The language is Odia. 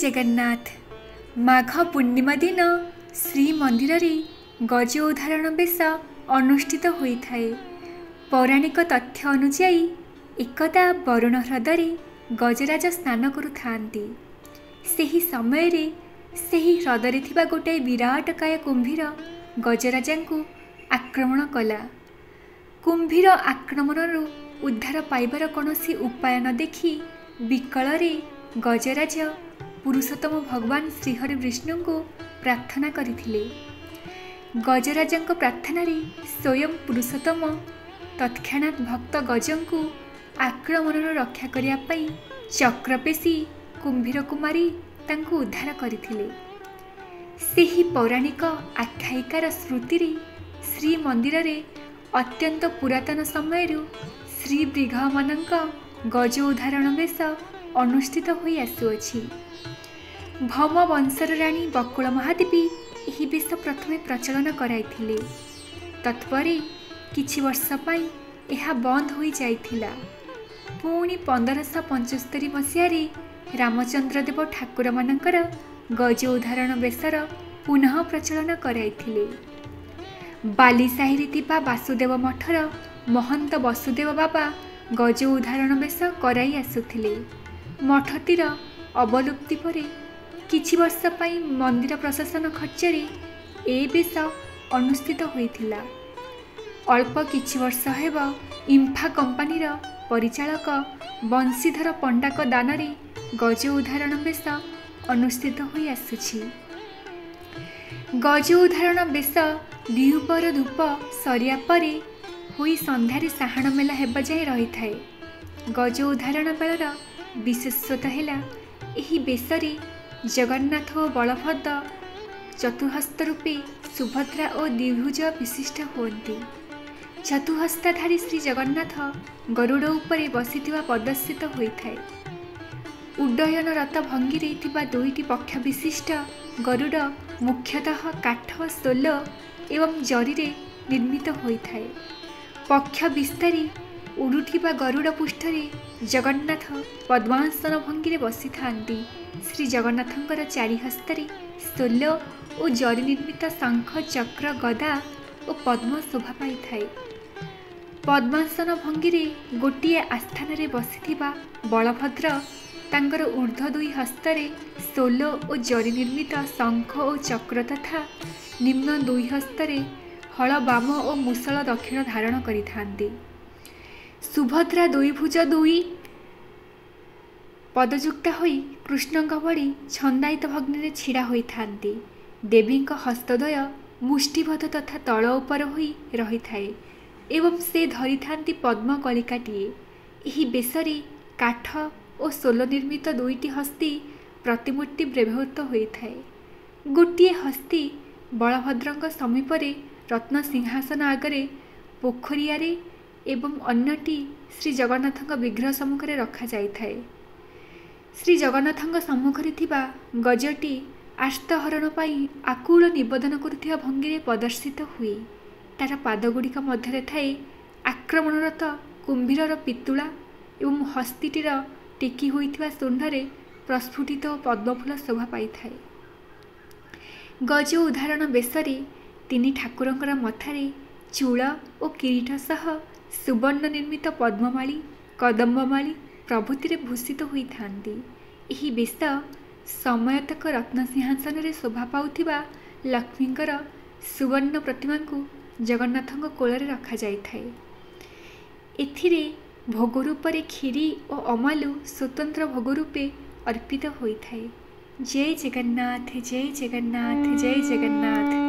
ଜଗନ୍ନାଥ। ମାଘ ପୂର୍ଣ୍ଣିମା ଦିନ ଶ୍ରୀମନ୍ଦିରରେ ଗଜ ଉଦ୍ଧାରଣ ବେଶ ଅନୁଷ୍ଠିତ ହୋଇଥାଏ। ପୌରାଣିକ ତଥ୍ୟ ଅନୁଯାୟୀ ଏକଦା ବରୁଣ ହ୍ରଦରେ ଗଜରାଜ ସ୍ନାନ କରୁଥାନ୍ତି। ସେହି ସମୟରେ ସେହି ହ୍ରଦରେ ଥିବା ଗୋଟାଏ ବିରାଟକାୟ କୁମ୍ଭୀର ଗଜରାଜାଙ୍କୁ ଆକ୍ରମଣ କଲା। କୁମ୍ଭୀର ଆକ୍ରମଣରୁ ଉଦ୍ଧାର ପାଇବାର କୌଣସି ଉପାୟ ନ ଦେଖି ବିକଳରେ ଗଜରାଜ ପୁରୁଷୋତ୍ତମ ଭଗବାନ ଶ୍ରୀହରି ବିଷ୍ଣୁଙ୍କୁ ପ୍ରାର୍ଥନା କରିଥିଲେ। ଗଜରାଜଙ୍କ ପ୍ରାର୍ଥନାରେ ସ୍ୱୟଂ ପୁରୁଷୋତ୍ତମ ତତ୍କ୍ଷଣାତ୍ ଭକ୍ତ ଗଜଙ୍କୁ ଆକ୍ରମଣରୁ ରକ୍ଷା କରିବା ପାଇଁ ଚକ୍ରପେଶୀ କୁମ୍ଭୀରକୁ ମାରି ତାଙ୍କୁ ଉଦ୍ଧାର କରିଥିଲେ। ସେହି ପୌରାଣିକ ଆଖ୍ୟାୟିକାର ସ୍ମୃତିରେ ଶ୍ରୀମନ୍ଦିରରେ ଅତ୍ୟନ୍ତ ପୁରାତନ ସମୟରୁ ଶ୍ରୀବିଗ୍ରହମାନଙ୍କ ଗଜ ଉଦ୍ଧାରଣ ବେଶ ଅନୁଷ୍ଠିତ ହୋଇ ଆସୁଅଛି। ଭୌମ ବଂଶର ରାଣୀ ବକୁଳ ମହାଦେବୀ ଏହି ବେଶ ପ୍ରଥମେ ପ୍ରଚଳନ କରାଇଥିଲେ। ତତ୍ପରେ କିଛି ବର୍ଷ ପାଇଁ ଏହା ବନ୍ଦ ହୋଇଯାଇଥିଲା। ପୁଣି 1575 ମସିହାରେ ରାମଚନ୍ଦ୍ର ଦେବ ଠାକୁରମାନଙ୍କର ଗଜ ଉଦ୍ଧାରଣ ବେଶର ପୁନଃ ପ୍ରଚଳନ କରାଇଥିଲେ। ବାଲିସାହିରେ ଥିବା ବାସୁଦେବ ମଠର ମହନ୍ତ ବସୁଦେବ ବାବା ଗଜ ଉଦ୍ଧାରଣ ବେଶ କରାଇ ଆସୁଥିଲେ। ମଠଟିର ଅବଲୁପ୍ତି ପରେ କିଛି ବର୍ଷ ପାଇଁ ମନ୍ଦିର ପ୍ରଶାସନ ଖର୍ଚ୍ଚରେ ଏ ବେଶ ଅନୁଷ୍ଠିତ ହୋଇଥିଲା। ଅଳ୍ପ କିଛି ବର୍ଷ ହେବ ଇମ୍ଫା କମ୍ପାନୀର ପରିଚାଳକ ବଂଶୀଧର ପଣ୍ଡାଙ୍କ ଦାନରେ ଗଜ ଉଦ୍ଧାରଣ ବେଶ ଅନୁଷ୍ଠିତ ହୋଇ ଆସୁଛି। ଗଜ ଉଦ୍ଧାରଣ ବେଶ ଦ୍ୱିପହର ଧୂପ ସରିବା ପରେ ହୋଇ ସନ୍ଧ୍ୟାରେ ସାହାଣ ମେଲା ହେବା ଯାଏଁ ରହିଥାଏ। ଗଜ ଉଦ୍ଧାରଣ ବେଳର ବିଶେଷତ୍ୱ ହେଲା, ଏହି ବେଶରେ ଜଗନ୍ନାଥ ଓ ବଳଭଦ୍ର ଚତୁର୍ହସ୍ତ ରୂପେ ସୁଭଦ୍ରା ଓ ଦ୍ୱିଭୁଜ ବିଶିଷ୍ଟ ହୁଅନ୍ତି। ଚତୁଃହସ୍ତଧାରୀ ଶ୍ରୀ ଜଗନ୍ନାଥ ଗରୁଡ଼ ଉପରେ ବସିଥିବା ପ୍ରଦର୍ଶିତ ହୋଇଥାଏ। ଉଡ୍ଡୟନରତ ଭଙ୍ଗୀରେ ଥିବା ଦୁଇଟି ପକ୍ଷ ବିଶିଷ୍ଟ ଗରୁଡ଼ ମୁଖ୍ୟତଃ କାଠ, ସୋଲ ଏବଂ ଜରିରେ ନିର୍ମିତ ହୋଇଥାଏ। ପକ୍ଷ ବିସ୍ତାରି ଉଡ଼ୁଥିବା ଗରୁଡ଼ ପୃଷ୍ଠରେ ଜଗନ୍ନାଥ ପଦ୍ମାସନ ଭଙ୍ଗୀରେ ବସିଥାନ୍ତି। ଶ୍ରୀ ଜଗନ୍ନାଥଙ୍କର ଚାରି ହସ୍ତରେ ସୋଲ ଓ ଜରି ନିର୍ମିତ ଶଙ୍ଖ, ଚକ୍ର, ଗଦା ଓ ପଦ୍ମ ଶୋଭା ପାଇଥାଏ। ପଦ୍ମାସନ ଭଙ୍ଗୀରେ ଗୋଟିଏ ଆସ୍ଥାନରେ ବସିଥିବା ବଳଭଦ୍ର ତାଙ୍କର ଊର୍ଦ୍ଧ୍ୱ ଦୁଇ ହସ୍ତରେ ସୋଲ ଓ ଜରି ନିର୍ମିତ ଶଙ୍ଖ ଓ ଚକ୍ର ତଥା ନିମ୍ନ ଦୁଇ ହସ୍ତରେ ହଳ ବାମ ଓ ମୂଷଳ ଦକ୍ଷିଣ ଧାରଣ କରିଥାନ୍ତି। ସୁଭଦ୍ରା ଦୁଇ ଭୁଜ ଦୁଇ ପଦଯୁକ୍ତା ହୋଇ କୃଷ୍ଣଙ୍କ ଭଳି ଛନ୍ଦାୟିତ ଭଗ୍ନିରେ ଛିଡ଼ା ହୋଇଥାନ୍ତି। ଦେବୀଙ୍କ ହସ୍ତଦ୍ୱୟ ମୁଷ୍ଟିବଦ୍ଧ ତଥା ତଳ ଉପର ହୋଇ ରହିଥାଏ ଏବଂ ସେ ଧରିଥାନ୍ତି ପଦ୍ମ କଳିକାଟିଏ। ଏହି ବେଶରେ କାଠ ଓ ସୋଲ ନିର୍ମିତ ଦୁଇଟି ହସ୍ତୀ ପ୍ରତିମୂର୍ତ୍ତି ବ୍ୟବହୃତ ହୋଇଥାଏ। ଗୋଟିଏ ହସ୍ତୀ ବଳଭଦ୍ରଙ୍କ ସମୀପରେ ରତ୍ନ ସିଂହାସନ ଆଗରେ ପୋଖରିଆରେ ଏବଂ ଅନ୍ୟଟି ଶ୍ରୀ ଜଗନ୍ନାଥଙ୍କ ବିଗ୍ରହ ସମ୍ମୁଖରେ ରଖାଯାଇଥାଏ। ଶ୍ରୀ ଜଗନ୍ନାଥଙ୍କ ସମ୍ମୁଖରେ ଥିବା ଗଜଟି ଆର୍ତ୍ତହରଣ ପାଇଁ ଆକୁଳ ନିବେଦନ କରୁଥିବା ଭଙ୍ଗୀରେ ପ୍ରଦର୍ଶିତ ହୁଏ। ତାର ପାଦଗୁଡ଼ିକ ମଧ୍ୟରେ ଥାଏ ଆକ୍ରମଣରତ କୁମ୍ଭୀରର ପିତୁଳା ଏବଂ ହସ୍ତୀଟିର ଟେକି ହୋଇଥିବା ଶୁଣ୍ଢରେ ପ୍ରସ୍ଫୁଟିତ ଓ ପଦ୍ମଫୁଲ ଶୋଭା ପାଇଥାଏ। ଗଜ ଉଦ୍ଧାରଣ ବେଶରେ ତିନି ଠାକୁରଙ୍କର ମଥାରେ ଚୂଳ ଓ କିରୀଟ ସହ ସୁବର୍ଣ୍ଣ ନିର୍ମିତ ପଦ୍ମମାଳୀ, କଦମ୍ବମାଳୀ ପ୍ରଭୃତିରେ ଭୂଷିତ ହୋଇଥାନ୍ତି। ଏହି ବେଶ ସମୟତକ ରତ୍ନସିଂହାସନରେ ଶୋଭା ପାଉଥିବା ଲକ୍ଷ୍ମୀଙ୍କର ସୁବର୍ଣ୍ଣ ପ୍ରତିମାଙ୍କୁ ଜଗନ୍ନାଥଙ୍କ କୋଳରେ ରଖାଯାଇଥାଏ। ଏଥିରେ ଭୋଗ ରୂପରେ କ୍ଷୀରି ଓ ଅମାଲୁ ସ୍ୱତନ୍ତ୍ର ଭୋଗ ରୂପେ ଅର୍ପିତ ହୋଇଥାଏ। ଜୟ ଜଗନ୍ନାଥ, ଜୟ ଜଗନ୍ନାଥ, ଜୟ ଜଗନ୍ନାଥ।